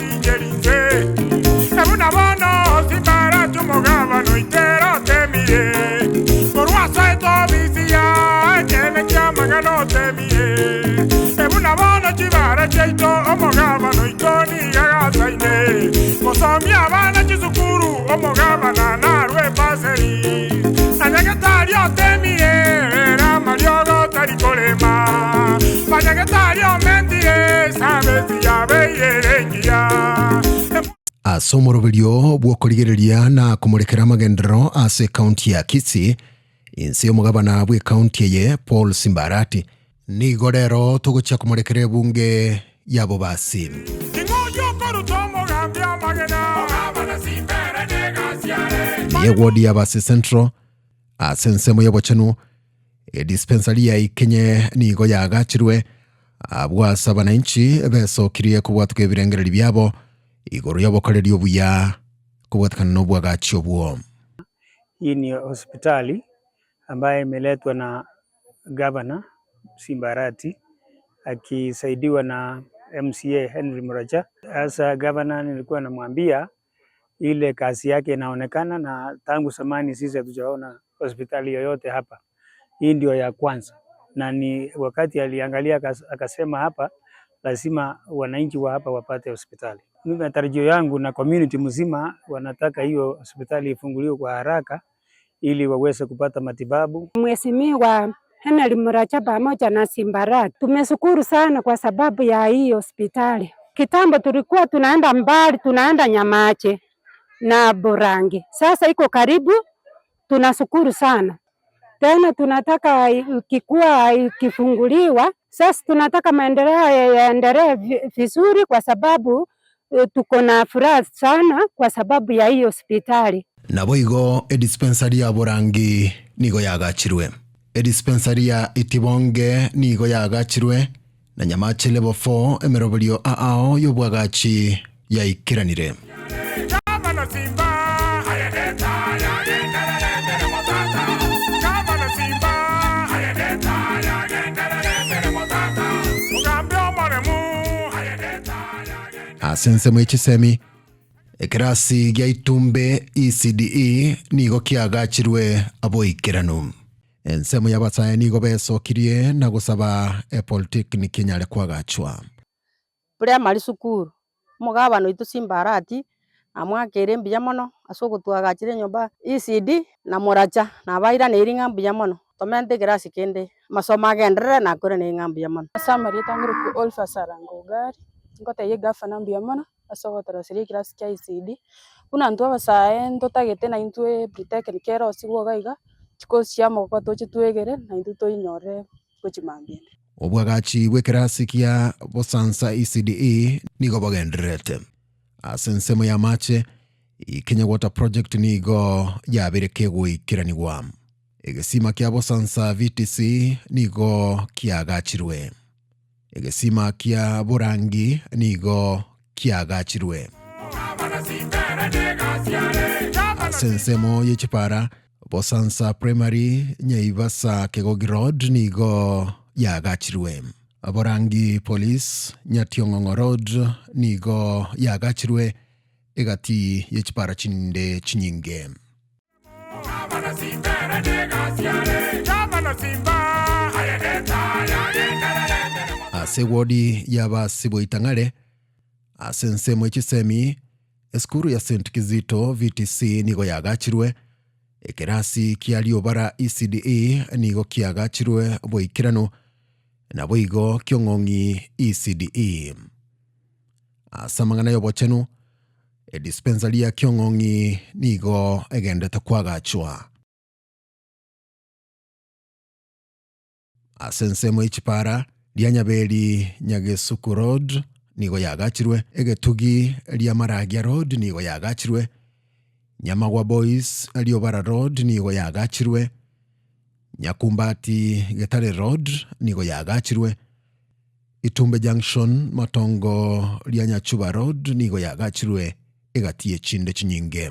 otincheri inse. Na buna bono simbarache omogabane oitera otemire, korwa asoete obisi ya ekeene ki'amang'ana otemire. E buna bono chibara chiaito omogabane oito nigo agasaine, gosomia abana chisukuru omogabana narwe ebaseri. Na nyagetari otemire ere amariogo tari korema, Banyagetari omentire esabeti yabeire ere engiya. Ase omoroberio bw'okorigereria na komorekera amagenderero ase ekaunti ya Kisii, inse y'omogabana bw'ekaunti eye Paul Simbarati, Nigo rero togochia komorekera ebunge y'abobasi. Ning'o oyio okoruta omogambi amagena? Ogabana simba ere negasi are. Ime y'ewodi y'Abasi Central, ase ensemo y'obochenu, edispensari ya Ikenye nigo yaagachirwe abwo ase abananchi besokirie kobwatuka ebirengererio biabo igoro y'obokoreri obuya kobwatekana nobwagachi obwo. Hii ni hospitali ambayo imeletwa na Gavana Simba Arati akisaidiwa na MCA Henry Muracha. Sasa gavana nilikuwa namwambia ile kazi yake inaonekana, na tangu zamani sisi hatujaona hospitali yoyote hapa. Hii ndio ya kwanza, na ni wakati aliangalia akasema hapa lazima wananchi wa hapa wapate hospitali. Mimi matarajio yangu na community mzima wanataka hiyo hospitali ifunguliwe kwa haraka ili waweze kupata matibabu. Mheshimiwa Henry Muracha pamoja na Simbarat, tumeshukuru sana kwa sababu ya hii hospitali. Kitambo tulikuwa tunaenda mbali, tunaenda Nyamache na Burangi, sasa iko karibu, tunashukuru sana. Tena tunataka ikikuwa ikifunguliwa sasa, tunataka maendeleo yaendelee vizuri, kwa sababu tuko na furaha sana kwa sababu ya hii hospitali. Naboigo edispensari ya Borangi nigo yaagachirwe. Edispensari ya Itibonge nigo yaagachirwe, na Nyamache Level 4 emeroberio aao y'obwagachi yaikeranire. Ase ensemo ye chisemi, ekerasi gia Itumbe ECDE nigo kiagachirwe aboikeranu. Ensemo y'abasae nigo besokirie na gosaba epolitekniki enyare koagachwa. Primary sukuru, omogabana oito Simba Arati namwakeire mbuya mono ase ogotwagachera enyomba ECD na Moracha nabairaneiri ng'a mbuya mono, tomente ekerasi kende amasomo agenderere nakoiraneiri ng'a mbuya mono. Ase amarieta ngorokwa Olpha Saranga Ogari, ngotebia egavana mbuya mono ase ogotoroseria ekerasi kia ECD, buna intwe abasae ntotagete naintwe polytechnic erosigwe iga iga, chikosi chia amagoko toche twegere naintwe toinyore gochia mambia ende. Obwagachi bw'ekerasi kia Bosansa ECDE nigo bogendererete. Ase ensemo y'amache, Kenya Water Project nigo yabeire kegoikeranigwa. Egesima kia Bosansa VTC nigo kiagachirwe. Egesima kia Borangi nigo kiagachirwe. Ase ensemo ye chipara, Bosansa Primary, Nyaibasa Kegogi Road nigo yaagachirwe. Borangi Police, Nyationg'ong'o Road nigo yaagachirwe egati ye chipara chinde chinyinge. Ase ewodi y'abasiboitang'are ase ensemo ye chisemi, esukuru ya St Kizito VTC nigo yaagachirwe, ekerasi kia Riobara ECDE nigo kiagachirwe boikeranu, naboigo Kiong'ong'i ECDE. Ase amang'ana y'obochenu, edispensari ya Kiong'ong'i nigo egendete koagachwa. Ase ensemo ye chipara, ria Nyaberi Nyagesuku Road nigo yaagachirwe, egetugi ria Maragia Road nigo yaagachirwe, Nyamagwa Boys Riobara Road nigo yaagachirwe, Nyakumbati Getare Road nigo yaagachirwe, Itumbe Junction Matongo ria Nyachuba Road nigo yaagachirwe egati y'echinde chinyinge.